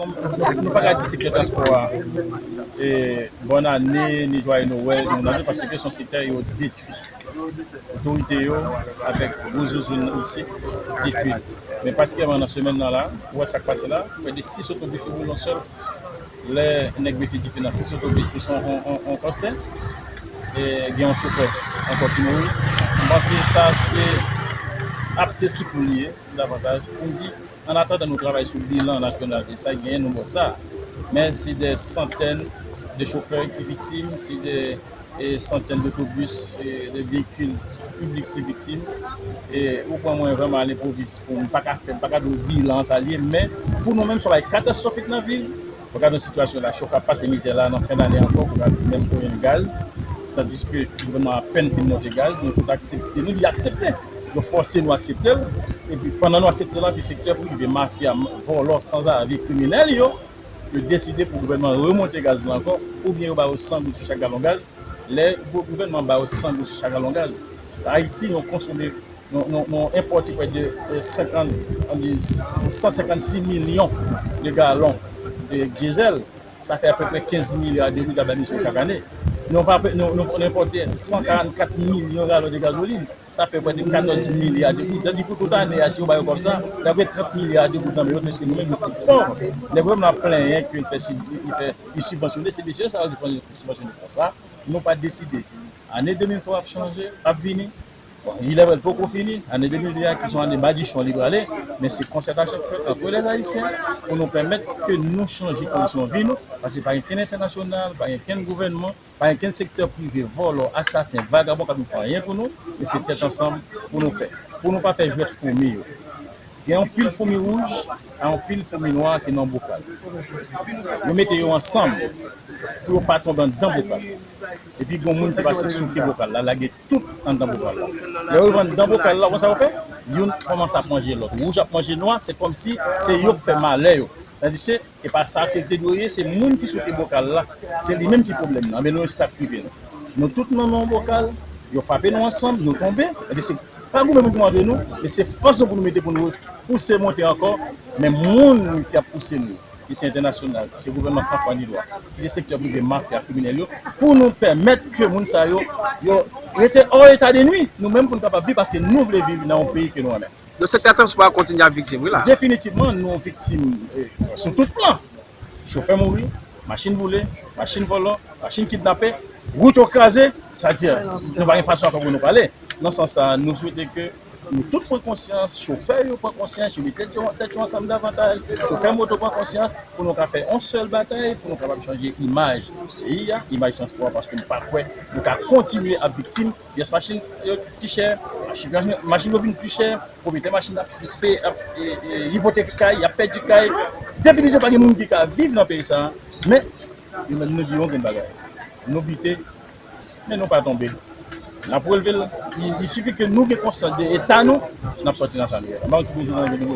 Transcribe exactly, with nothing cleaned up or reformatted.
Nou pa ka di sektè transpò a, e, bòn ane, ni jwaye Nwèl, ni moun ane, paske se yon sektè yo detwi. Otorite yo, avèk gwo zouzoun isit, detwi l. Men patikilyèman nan semèn nan la, ou wè sa k pase la, prè de sis otobis yo boule yon sèl. Lè nèg mete dife nan sis otobis plis yon, yon, yon, yon kòstè, e gen yon chofè ankò ki mouri. M panse sa se ap se sou kou li ye davantaj. M di, an atandan nou travay sou bilan nasyonal de sa, genyen nou bò sa. Men se de santèn de chofè ki viktim, se de e, santèn d'otobis, e, de veyikil piblik ki viktim. E ou pran mwen vrèman a lenpwovis pou m pa ka fè, m pa ka di w bilan sa l ye, men pou nou menm, se yon bagay katastwofik nan vil. Ou gade sitiyasyon la, chofè ap pase mizè la nan fen dane ankò, pou gade menm pou jwenn gaz, tandiske gouvènman an apèn fin monte gaz, nou tout aksepte, nou di aksepte, yo fòse nou aksepte l, epi pandan nou aksepte l, anpil sektè prive, mafya, vòlò, sanzave, kriminèl yo, yo deside pou gouvènman remonte gaz la ankò, oubyen yo ba yo san goud sou chak galon gaz. Lè gou- gouvènman ba yo san goud sou chak galon gaz, Ayiti, nou konsome, nou, nou, nou enpòte prè de, eh, senkant, ann di, san senkannsis milyon de galon de dyezèl. Sa fè apeprè kenz milya de goud ap bay misyon chak ane. Nou pa, nou, nou, nou enpòte san karannkat milyon galon de gazolin. Sa fè prè de katòz milya de goud. Tandiske pou tout ane a, si yo ba yo kòb sa, y ap gen trant milya de goud nan men yo, tandis ke nou menm, nou se pòv. Nèg yo menm ap plenyen ke l fè sib- li fè, li sibvansyone, se mesye sa yo ki sibvansyone konsa. Nou pa deside. Ane de mil venntrwa ap chanje, ap vini. Bon, li lè l poko fini, ane de mil vennde a ki se yon ane madichon li prale, men se konsètasyon k fèt antre lèzayisyen pou nou pèmèt ke nou chanje kondisyon vi nou, paske pa gen kenn entènasyonal, pa gen kenn gouvènman, pa gen kenn sektè prive, vòlò, asasen, vagabon k ap vin fè anyen pou nou, men se tèt ansanm pou nou fè. Pou nou pa fè jwèt foumi yo. Gen yon pil foumi wouj, ak yon pil foumi nwa ki nan bokal. Yo mete yo ansanm pou yo pa tonbe anndan bokal. Epi gen moun ki pase souke bokal la, lage tout anndan bokal la. Lè yo rive anndan bokal la, ou konn sa yo fè? Youn kòmanse ap manje lòt. Wouj ap manje nwa, se kòmsi se yo k fè malè yo. Tandis se, e pa sa ke l te dwe ye, se moun ki souke bokal la, se li menm ki pwoblèm nan. Men nou, se sa k rive nou. Nou tout nan menm bokal, yo frape nou ansanm, nou tonbe. Ebyen, se pa goumen pou nou antre nou, men se fòs nou pou nou mete pou nou pouse monte ankò. Men moun ki ap pouse nou, ki se entènasyonal, ki se gouvènman san fwa ni lwa, ki se sektè prive, mafya, kriminèl yo, pou nou pèmèt ke moun sa yo, yo rete hors état de nuire, nou menm pou nou kapab viv, paske nou vle viv nan yon peyi ke nou renmen. Donk, sektè transpò a kontinye ap viktim, wi, la. Definitivman, nou viktim, eh, sou tout plan. Chofè mouri, machin boule, machin vòlò, machin kidnape, wout yo kraze, sa di, nou pa gen fason ankò pou nou pale. Nan sans sa, nou swete ke nou tout pran konsyans, chofè yo pran konsyans, yo mete tèt yo, tèt yo ansanm davantaj, chofè moto pran konsyans, pou nou ka fè yon sèl batay, pou nou kapab chanje imaj peyi a, imaj transpò a, paske nou pa kwè nou ka kontinye ap viktim. Pyès machin yo pi chè, machin, machin yo vin pi chè, pwopriyetè machin ap pe-, ap, e, e, ipoteke kay, y ap pèdi kay. Definitivman, pa gen moun ki ka viv nan peyi sa a. Men, nou menm, nou di yon grenn bagay. Nou bite, men nou pa tonbe. N ap releve l. Il, il suffit ke nou gen konsyans de eta nou, n ap sòti nan sa nou ye la. M pa konn si prezidan an gen